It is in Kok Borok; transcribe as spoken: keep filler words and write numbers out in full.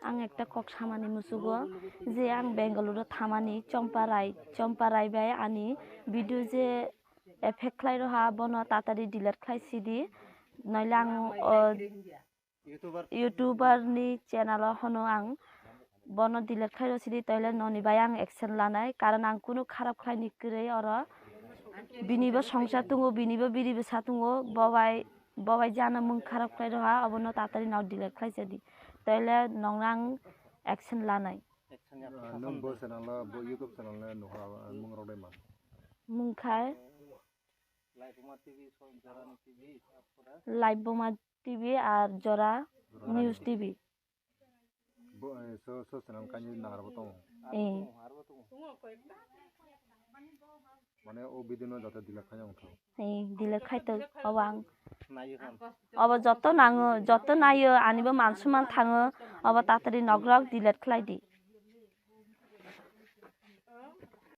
Ang ekta kok samani musugo je ang Bengaluru thamani Chompa Rai, Chompa Rai bai ani video je effect khlai roha bono tatari delete khlai sidi. Noile ang o YouTuber ni channel o hono ang bono delete khlai rw sidi, toile noni bai ang action lanai, karon ang kunu kharap khlai ni kwrwi oro. Bini bo songsa tongo, bini bo biri bwsa tongo, bo bai, bo bai jana mung kharap khlai roha, obono tatari no delete khlai sidi, toile nong ang action lanai. Action ya, Ah, nung bo channel o, bo YouTube channel no nuha, ah, mung rok dai man. Mung khai Live Boma T V ar Jora News T V. Bo, eh, so, so channel kainwi nahar bo tongo. Eh. Mane o video no joto delete khai wngkha. Eh, delete khai to obo ang. Obo joto nango, joto nayo, ani bo man suman thango, obo tatari nogrok delete khlai di.